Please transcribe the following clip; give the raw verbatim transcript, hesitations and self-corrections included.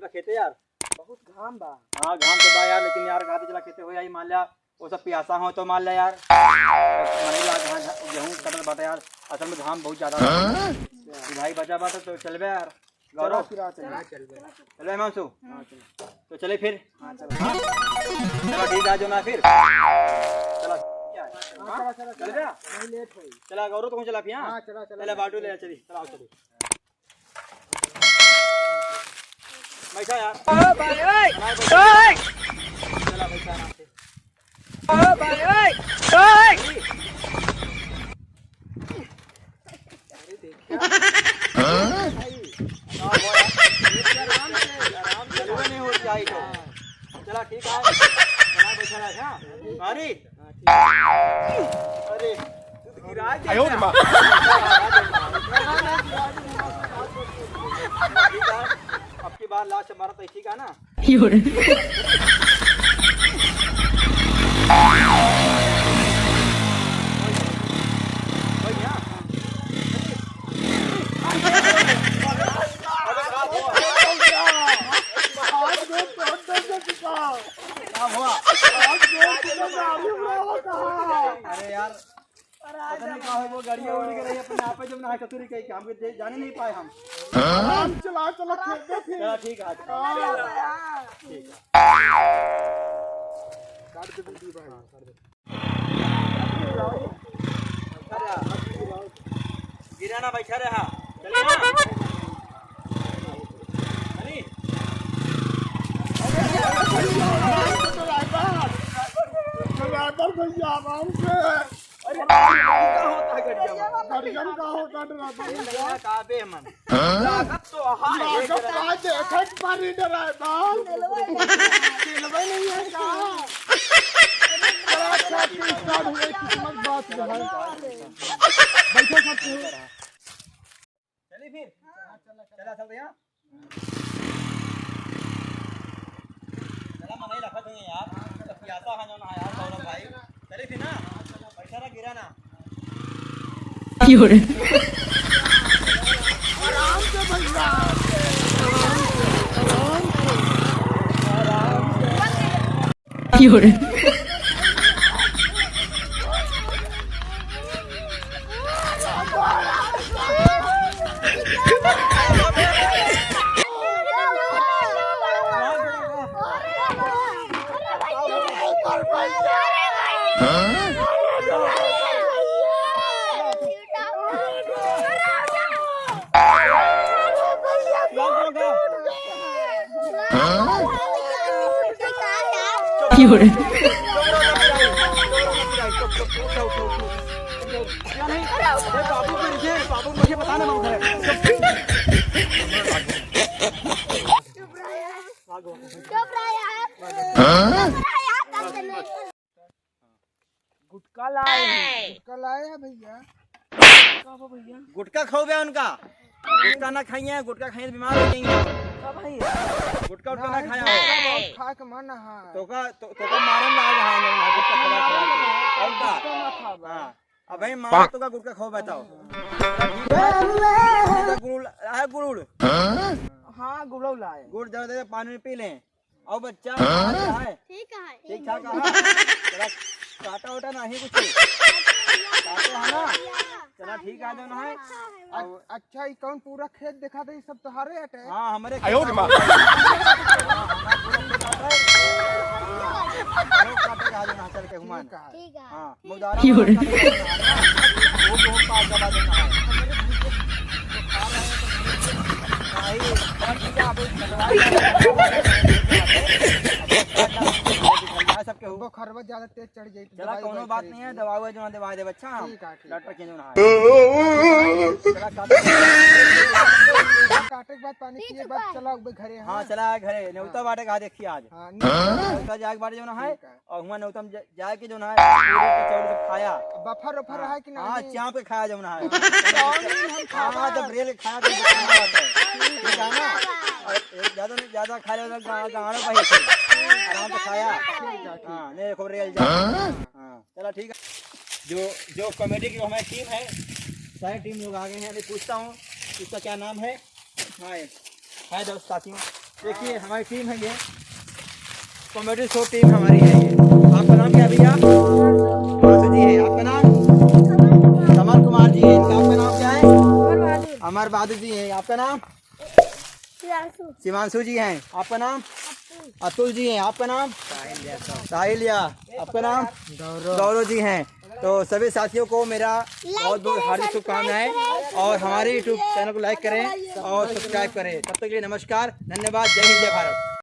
खेते यार। बहुत घाम बा। हाँ, घाम तो बा यार, लेकिन यार, गाते चला खेते हो यार, मान लिया, वो सब प्यासा हो तो मान लिया यार। मने ला घाम, गेहूँ कटत बाटे यार, असल में घाम बहुत ज्यादा बा। हाँ? कि भाई बचा बाटे तो चलबे यार। चलो गौरव, फिर, आ, चलो। चलबे हिमांशु। हाँ, चलो। तो चले फिर। हाँ, चलो। चलो ठीक है, जो ना फिर। चला। हाँ, चला, चला, चलबे? चला। नहीं, लेट होई। चला गौरव, तो कौन चला फिर? हाँ, चला, चला। चला बाटू ले चली, चला आओ चली। बैठा यार। ओ भाई, ओए, ओए। चला बैठा आराम से। ओ भाई, ओए, ओए। अरे देखिए। हाँ? आराम से, आराम से। चलवे नहीं होती आई तो। चला ठीक है। बना बैठा रहा, हाँ? अरे। अरे, तू तो गिरा दे आयो रे माँ। अब की बार लास्ट हमारा तो ठीक है ना? यो रे। अरे यार, पता नहीं का हो, वो गाड़ियाँ उड़ गई अपने आप पे, जब ना कसूरी कही कि हम दे-, जाने नहीं पाए हम। हाँ? चला, चला, खेल दे फिर। चला, ठीक है, अच्छा। हाँ। ठीक है। काट दे, बिल्कुल भाई। गिरा ना, बैठा रहा। चल ना। चली। ड्राइवर भैया, आराम से। अरे, का होता है गड़िया में? गड़िया में का होता है, ड्राइवर भैया? का बे मन? हाँ? लागत तो हाँ, लागत आज देखत बारी ड्राइवर। दिलवा नहीं है का? बड़ा अच्छा किस्सा हुआ, किस्मत बात जो है। बैठो सब केहू। चली फिर। चला सब यहाँ। चला मनई रखत हई यार। तो प्यासा है जो ना यार गौरव भाई। चली फिर ना। पैसा ना गिरा ना। की हो रे? आराम से भैया। की हो रे? की हो रे? चुप रहा यार। हाँ? चुप रहा यार, तब से नहीं। गुटखा लाए हैं। गुटखा लाए हैं भैया। का बा भैया? गुटखा खौबे उनका। गुटखा ना खाइए, गुटखा खाइए तो बीमार हो जाएंगे। का भाई? गुटखा उटखा ना खाया हो। बहुत खा के मन है। तोका, तो, तोका मारन लाग है, गुटखा खा, खा के। और का? गुटखा ना खाबा। हाँ। अब भाई मार तोका गुटखा खौबे बताओ। गुड़, आ, गुड़। हाँ, गुड़ौ लाए। गुड़ जरा दे, पानी में पी लें। आओ बच्चा, हाँ? कहाँ से आए? ठीक है। ठीक ठाक है? चला, काटा ओटा नहीं कुछ? काटा है ना? चला, ठीक है, जो ना है। अ-, अच्छा, ई कौन पूरा खेत दिखा दे, ई सब तोहरे हटे? हाँ, हमरे आयो रे माँ। काटे का जो ना चल के घुमान। ठीक है। ठीक है। हाँ। मुदारा की हो रे? वो बहुत पास दबा देना है। भाई, सबके हो। बुखारवा ज्यादा तेज चढ़ जाई तो चला, दवाई कोनो उवाई बात खरीद नहीं है, ली। दवा उवा जो ना दवा दे, अच्छा, हम ठीक है, ठीक डॉक्टर है। के जो ना है। चला, काटे। काटे के बाद पानी पिए के बाद चला घरे, हाँ। हाँ, चला घरे, नेवता बाटे का देखिए आज। हाँ, नेवता जाए के बाटे जो ना है। ठीक है। और हुआं नेवता में जा-, जाए के जो ना है, पूरी कचौड़ी सब खाया। बफर उफर हाँ, है कि हाँ, नहीं? चाप के खाया जो ना है। चाउमीन हम हाँ, खावा। जब रेल खाया तो खाना होता है। ठीक है ना? और एक ज्यादा नहीं, ज्यादा खा ले, गा-, गाड़ो पे ही आराम से खाया। ठीक है, ठीक है। हाँ, नहीं, खूब रेल जा। हाँ, चला ठीक है। जो, जो कॉमेडी की हमारी टीम है, सारी टीम लोग आ गए हैं। अभी पूछता हूँ, इसका क्या नाम है? हाय, हाय दोस्त साथियों। देखिए, हमारी टीम है ये, कॉमेडी शो टीम हमारी है ये। आपका नाम क्या है भैया? हिमांशु जी है। आपका नाम? कमल कुमार जी है। आपका नाम क्या है? अमर बहादुर जी है। आपका नाम? शिवांशु। शिवांशु जी हैं। आपका नाम? अतुल जी हैं। आपका नाम? साहिल यादव। साहिल या। आपका नाम? गौरव। गौरव जी हैं। तो सभी साथियों को मेरा बहुत बहुत हार्दिक शुभकामनाएं और हमारे YouTube चैनल को लाइक करें और सब्सक्राइब करें। तब तक के लिए नमस्कार, धन्यवाद, जय हिंद, जय भारत।